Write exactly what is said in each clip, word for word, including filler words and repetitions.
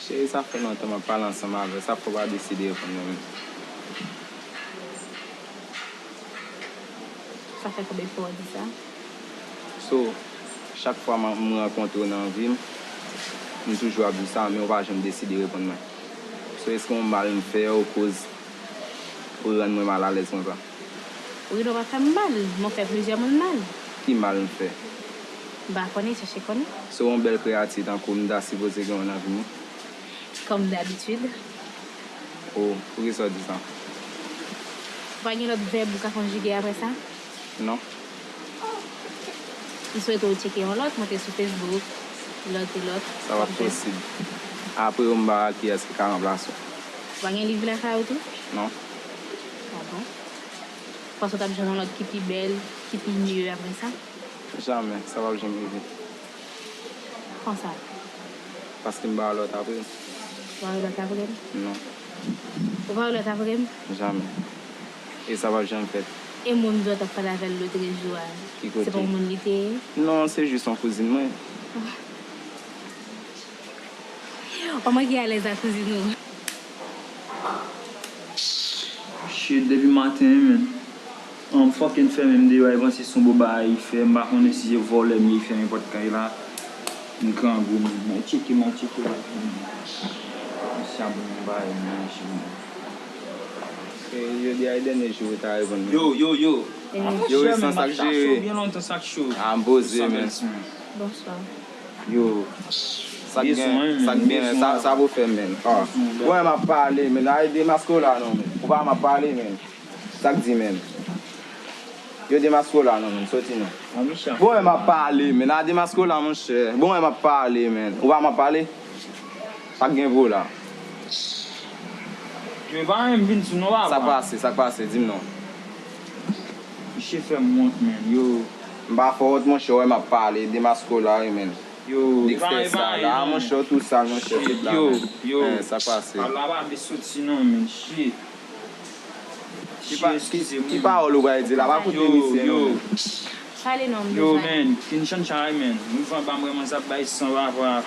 Cheri, sa fè lontan m ap pale ansanm avè w, sa fè w pa deside reponn mwen menm? Sa fè konbyen fwa w di sa? So, chak fwa m, m rankontre w nan vi m, m toujou ap di w sa, men w pa janm deside reponn mwen. So, èske yon mal m fè w koz ou rann mwen malalèz konsa? Wi, nou pa fè m mal, mwen fè plizyè moun mal. Ki mal m fè? M pa konnen, chèche konnen. So, yon bèl kreyati tankou m ta sipoze gen w nan vi m wi. Kòm dabitid. Oh, poukisa w di sa? Ou pa gen lòt vèb ou ka konjige apre sa? Non. M swete w tcheke yon lòt, monte sou Facebook, lòt e lòt. Sa p ap posib. Apre yo, m pa wè kiyès ki ka ranplase w. Ou pa gen liv lakay ou tou? Non. Ah bon? Ou panse w t ap jwenn yon lòt ki pi bèl, ki pi mye apre sa? Jamè, sa p ap janm rive. Konsa? Paske m pa wè lòt apre l. Ou pa wè lòt apre m? Non. Ou pa wè lòt apre m? Jamè. E sa p ap janm fèt. E moun m t ap pale avè l lòtrejou a, Ki kote? Se pa yon moun li te ye? Non, se jis yon kouzin mwen. Ou manke alèz ak kouzin ou? Shit, depi maten, man. An fucking fèmen m deyò, e panse se yon bon bagay li fè. M pa konnen si se vòlè m ye, li fèmen pòt kay la. M grangou, man. Mwen tcheke, mwen tcheke la. Misye ap ban m bagay manje, man. E jodi a e dènye jou ou ta reponn mwen. Yo, yo, yo. Dènye Ah, jou. monchè, Yo, men, Wilson, m sa ap k chache jere? Ou byen lontan, sa k cho. Ah, m poze, Sa men. bèl son. Bonswa. Yo. Sa k Bezwen, gen, men, sa k gen, bezwen. Sa, sa pou fè, men. Ah. Bezwen, Bon, m ap pale, men. Ay, demaske w la, non, men. Ou pa m ap pale, men. Sa k di, men? Yo demaske w la, non, men. Soti, non. An, Micha. Bon, m ap pale, men. A demaske w la, monchè. Bon, m ap pale, men. Ou pa m ap pale? Sa k gen pou w la? Yo pa menm vin sou nou, papa. Sa k pase? Sa k pase? Di m non. Misye fè m wont, men. Yo. M pa fè w wont, monchè, wè m ap pale, demaske w la, wi, men. Yo. Dexter sa la, monchè, w tou sal, monchè, tout la, Yo, men. yo. Eh, sa k pase? Pala pa vle soti, non, men. Shit. Ki pa-, ki, ki pawòl ou pral di la? Pa koute misye, non, men. Pale non, m Yo, bezwen. Men, fin chan chay, men. Nou van ba m, manzè ap bay san, papa.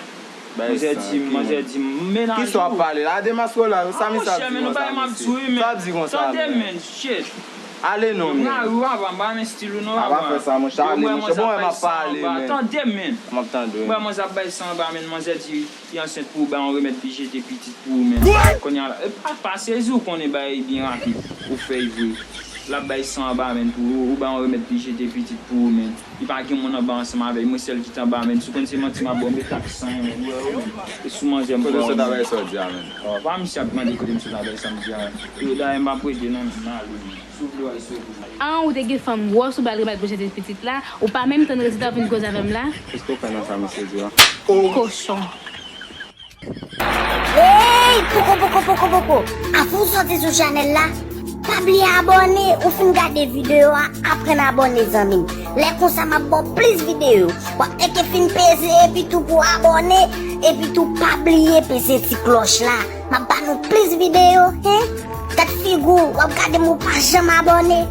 Bay Manzè san, di m, ki manzè moun? Di m, menaj Kisa w ap pale la? A demaske w la, sa misye ap di men, nou konsa, bay m ap mesye? sou, men. Sa w ap di konsa, Tande, men? Men, shit. Ale non, Yo, men. Mari, papa, m pa men stil ou non, A, pa papa. Fè sa, monchè, ale, monchè. Bon, wè m ap pale, men. Tande, men. M ap tande, Mwen, wi. Manzè ap bay san anba, men, manzè di, li ansent pou ou, bay yon remèd, li jete pitit pou ou, men. Kounye a la, e, pa, pa sezi ou konnen bagay byen rapid. Ou fè y vre. L ap bay san anba, men, pou ou, ou bay yon remèd, li jete pitit pou ou, men. Li pa gen moun anba ansanm avè l, mwen sèl ki t anba, men. Si w konn se manti m ap ba w, met ak san, men. Ou wè, ou, men. E sou manzè m Kote w pran, sot men. avè sa w di a, men? Pa misye ap mande kote m sot avè sa m di a. Yo, dayè, m pa prete, non, men, m ale, men. Si w vle w al soti. An, ou te gen fanm gwòs, ou pral remèt pou jete pitit la, ou pa menm tann rezilta w vin koze avè m la? Kisa w fè nan sa misye di a? Kochon. Hey, poko, poko, poko, poko. Avan w soti sou chanèl la, pa bliye abòne. Ou fin gade videyo a, aprann abòne, zanmi m. Lè konsa, m ap ba w plis videyo. W ap teke fin peze epi tou pou abòne, epi tou pa bliye peze ti klòch la. M ap ba nou plis videyo, hen? Gad figi w, w ap gade m, ou pa janm abòne.